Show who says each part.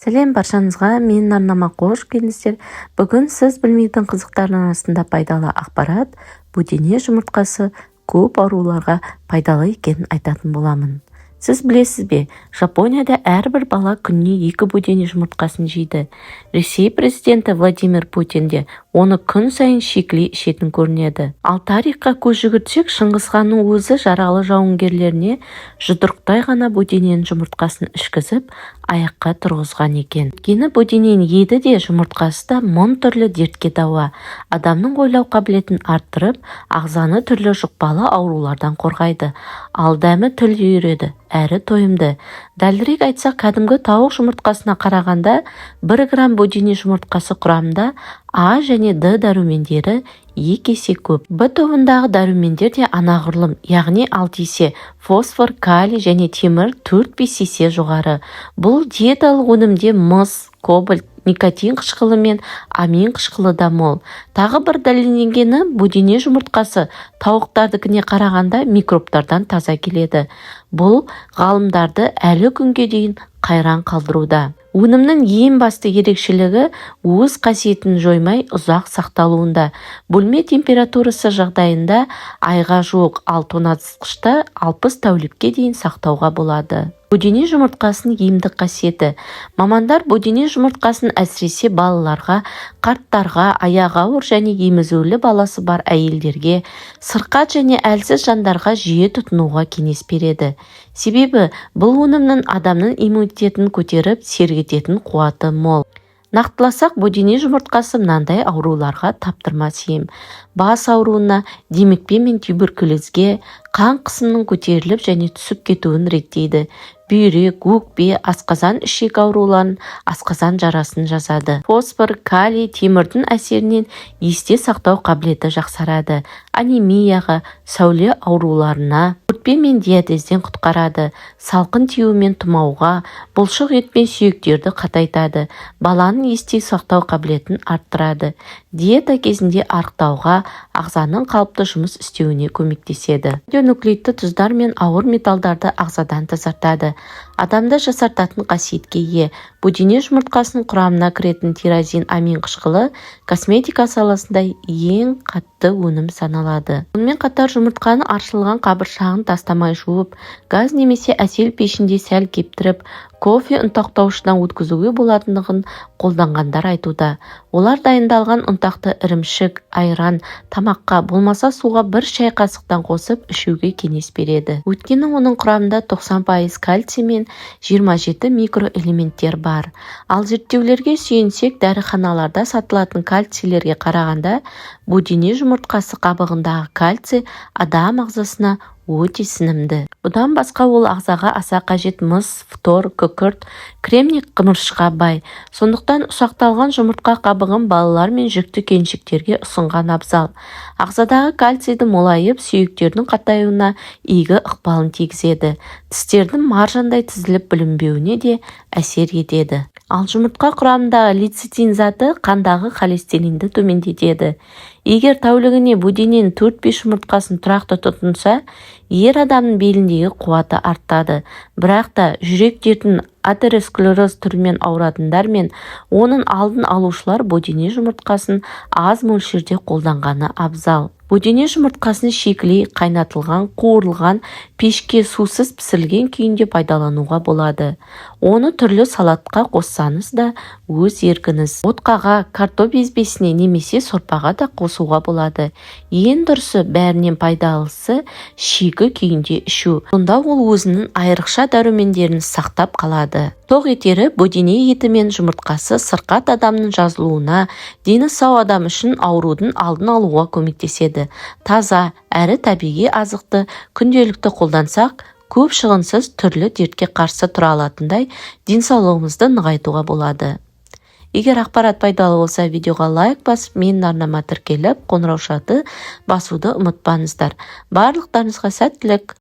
Speaker 1: Сәлем баршаңызға! Менің арнама қош келдіңіздер! Бүгін сіз білмейтін қызықтардың арасында пайдалы ақпарат, бөдене жұмыртқасы көп ауруларға пайдалы екенін айтатын боламын. Сіз білесіз бе, Жапонияда әрбір бала күніне екі бөдене жұмыртқасын жейді. Ресей президенті Владимир Путин де оны күн сайын шикілей ішетін көрінеді. Ал тарихқа көз жүгіртсек, Шыңғыс ханның өзі жаралы жауынгерлеріне жұдырықтай ғана бөдененің жұмыртқасын ішкізіп, аяққа тұрғызған екен. Өйткені бөдененің еті де, жұмыртқасы да мың түрлі дертке дауа. Адамның ойлау қабілетін арттырып, ағзаны түрлі жұқпалы аурулардан қорғайды. Ал дәмі тіл үйіреді әрі тойымды. Дәлірек айтсақ, кәдімгі тауық жұмыртқасына қарағанда 1 грамм бөдене жұмыртқасы құрамында А және Д дәрумендері 2 есе көп. Б тобындағы дәрумендер де анағұрлым, яғни 6 есе, фосфор, калий және темір 4-5 есе жоғары. Бұл диеталық өнімде мыс, кобальт, никотин қышқылы мен амин қышқылы да мол. Тағы бір дәлелденгені: бөдене жұмыртқасы тауықтардікіне қарағанда микробтардан таза келеді. Бұл ғалымдарды әлі күнге дейін қайран қалдыруда. Өнімнің ең басты ерекшелігі өз қасиетін жоймай ұзақ сақталуында. Бөлме температурасы жағдайында айға жуық, ал тоңазытқышта 60 тәулікке дейін сақтауға болады. Бөдене жұмыртқасының емдік қасиеті. Мамандар бөдене жұмыртқасын әсіресе балаларға, қарттарға, аяғы ауыр және емізулі баласы бар әйелдерге, сырқат және әлсіз жандарға жиі тұтынуға кеңес береді. Себебі бұл өнімнің адамның иммунитетін көтеріп, сергітетін қуаты мол. Нақтыласақ, бөдене жұмыртқасы мынандай ауруларға таптырмас ем: бас ауруына, демікпе мен туберкулезге, қан қысымының көтеріліп және түсіп кетуін реттейді, бүйрек, өкпе, асқазан, ішек ауруларын, асқазан жарасын жазады. Фосфор, калий, темірдің әсерінен есте сақтау қабілеті жақсарады. Анемияға, сәуле ауруларына, бөртпе мен диатезден құтқарады. Салқын тию мен тұмауға, бұлшық ет пен сүйектерді қатайтады, баланың есте сақтау қабілетін арттырады, диета кезінде арықтауға, ағзаның қалыпты жұмыс істеуіне көмектеседі. Радионуклидті тұздар мен ауыр металдарды ағзадан тазартады. Адамды жасартатын қасиетке ие. Бөдене жұмыртқасының құрамына кіретін тирозин амин қышқылы косметика саласында ең қатты өнім саналады. Сонымен қатар жұмыртқаның аршылған қабыршағын тастамай жуып, газ немесе әсел пешінде сәл кептіріп, кофе ұнтақтаушыдан өткізуге болатындығын қолданғандар айтуда. Олар дайындалған ұнтақты ірімшік, айран, тамаққа, болмаса суға бір шай қасықтан қосып ішуге кеңес береді. Өйткені оның құрамында 90% кальций мен 27 микроэлементтер бар. Ал зерттеулерге сүйенсек, дәріханаларда сатылатын кальцийлерге қарағанда бөдене жұмыртқасы қабығындағы кальций адам ағзасына өте сіңімді. Бұдан басқа ол ағзаға аса қажет мыс, фтор, күкірт, кремний, мырышқа бай. Сондықтан ұсақталған жұмыртқа қабығын балалар мен жүкті келіншектерге ұсынған абзал. Ағзадағы кальцийді молайып, сүйектердің қатаюына игі ықпалын тигізеді. Тістердің маржандай тізіліп бүлінбеуіне де әсер етеді. Ал жұмыртқа құрамындағы лецитин заты қандағы холестеринді төмендетеді. Егер тәулігіне бөдененің 4-5 жұмыртқасын тұрақты тұтынса, ер адамның беліндегі қуаты артады. Бірақ та жүрек дертінің атеросклероз түрімен ауыратындар мен оның алдын алушылар бөдене жұмыртқасын аз мөлшерде қолданғаны абзал. Бөдене жұмыртқасын шикілей, қайнатылған, қуырылған, пешке сусыз пісірілген күйінде пайдалануға болады. Оны түрлі салатқа қоссаңыз да өз еркіңіз. Ботқаға, картоп езбесіне немесе сорпаға да қосуға болады. Ең дұрысы, бәрінен пайдалысы шикі күйінде ішу. Сонда ол өзінің айрықша дәрумендерін сақтап қалады. Тоқ етері, бөдене еті мен жұмыртқасы сырқат адамның жазылуына, дені сау адам үшін аурудың алдын алуға көмектеседі. Таза әрі табиғи азықты күнделікті қолдансақ, көп шығынсыз түрлі дертке қарсы тұра алатындай денсаулығымызды нығайтуға болады. Егер ақпарат пайдалы болса, видеоға лайк басып, менің арнама тіркеліп, қоңыраушаны басуды ұмытпаңыздар. Барлықтарыңызға сәттілік!